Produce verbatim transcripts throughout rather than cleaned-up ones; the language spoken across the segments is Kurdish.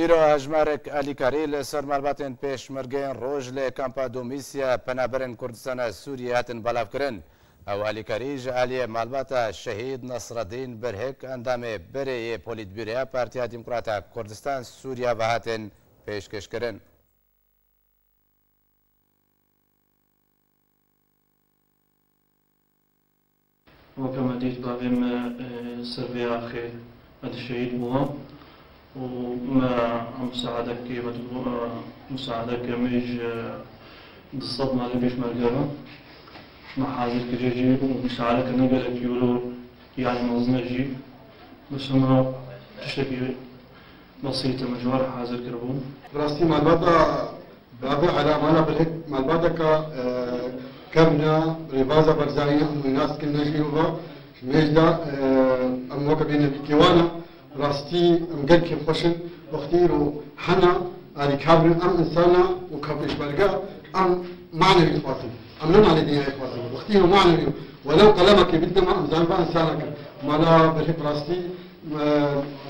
Îro hejmarek alîkarî li ser malbatên pêşmergeyên roj li kampa Domîsya penaberên Kurdistana Sûriyê hatin belavkirin. Ew alîkarî ji aliyê malbata Şehîd Nasreddîn Birhik, endamê berê yê Polîtbûroya Partiya Demokrata Kurdistan Sûriya ve hatin pêşkêşkirin. Weke me dît bavê me, e, ser vê axê me di şehîd bû û me em misaadekê me dibû, e, misaadeke me ji du sed malê pêşmerge re me hazir kiriye jî û misaadeke ne gelek euro, yanî mezin e jî, bes hema tiştekî besît e me ji we re hazir kiribû. Bi rastî malbata Bavê Ela Mala Birhik malbateke, e, kevn e, rêbaza Barzanî ye, em wî nas dikin, ne jî û va. Ji mêj de, e, em weke bêne vî kêwana, rastî em gelkî xweş in. Wextî îro hena alîkar bin, em insana û ka pêşmerge, em manevî dixwazin. Em ne malê dinyayê dixwazin. Wextî îro manevî, welew qelemekê bidine me, em zanin va insanek in. Mala Birhik rastî, e,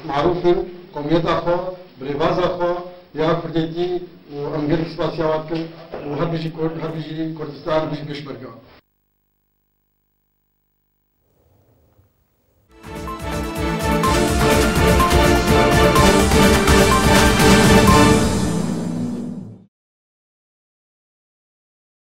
marûf in, qewmiyeta xwe, bi rêbaza xwe, ya Kurdêtî û em gelek spasiya wan dikin û her bijî Kurd, her bijî Kurdistan, bijî pêşmerge.